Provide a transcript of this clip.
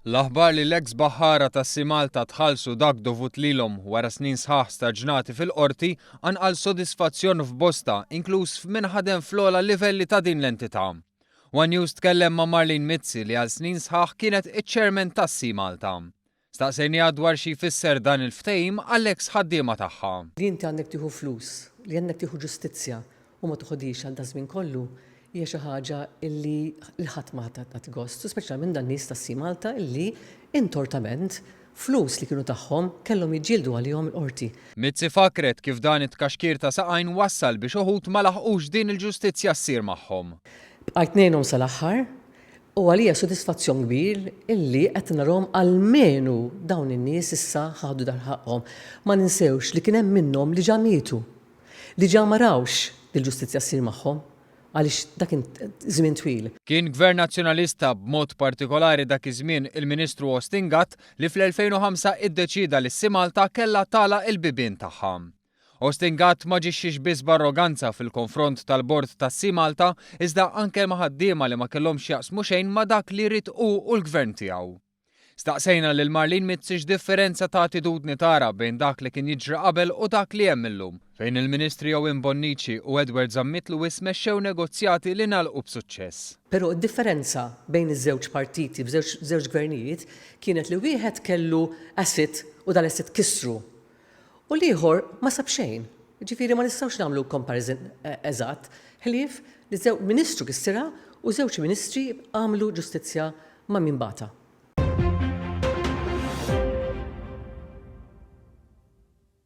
L-aħbar li l-eks baħħara tas-Sea Malta tħallsu dak dovut lilhom wara snin sħaħ staġnati fil-Qorti qanqal sodisfazzjon f'bosta, inkluż f'min ħadem fl-ogħla livelli ta' din l-entità. One News tkellem ma' Marlene Mizzi li għal snin sħaħ kienet iċ-Chairman tas-Sea Malta. Staqsejniha dwar xi jfisser dan il-ftehim għall-eks ħaddiema tagħha. Li inti għandek tieħu flus, li għandek tieħu ġustizzja u ma toħodhiex għal daż-żmien kollu hija xi ħaġa illi lil ħadd ma tagħti gost, u speċjalment dan-nies tas-Sea Malta illi intortament flus li kienu tagħhom kellhom jiġġieldu għalihom il-Qorti. Mizzi fakkret kif dan it-tkaxkir ta' saqajn wassal biex uħud ma laħqux din il-ġustizzja ssir magħhom. Bqajt ngħinhom sal-aħħar u għalija sodisfazzjon kbir illi qed narahom almenu dawn in-nies issa ħadu dan ħaqqhom. Ma ninsewx li kien hemm minnhom li ġa mietu. Li ġa ma rawx li l-ġustizzja ssir magħhom għaliex dak kien żmien twil. Kien Gvern Nazzjonalista, b'mod partikolari dak iż-żmien il-Ministru Austin Gatt, li fl-2005 iddeċieda li s-Sea Malta kellha tagħlaq il-bibien tagħha. Austin Gatt m'aġixxiex biss b'arroganza fil-konfront tal-bord tas-Sea Malta iżda anke ma' ħaddiema li ma kellhom x'jaqsmu xejn ma' dak li ried hu u l-Gvern tiegħu. Staqsejna lil Marlene Mizzi x'differenza ta' attitudni tara bejn dak li kien jiġri qabel u dak li hemm illum, fejn il-Ministri Owen Bonnici u Edward Zammit Lewis mexxew negozjati li ngħalqu b'suċċess. Però d-differenza bejn iż-żewġ partiti f'żewġ gvernijiet kienet li wieħed kellu asset u dal-asset kissru u l-ieħor ma sab xejn. Jiġifieri ma nistgħux nagħmlu comparison eżatt ħlief li Ministru kissirha u żewġ ministri għamlu ġustizzja ma' min bata.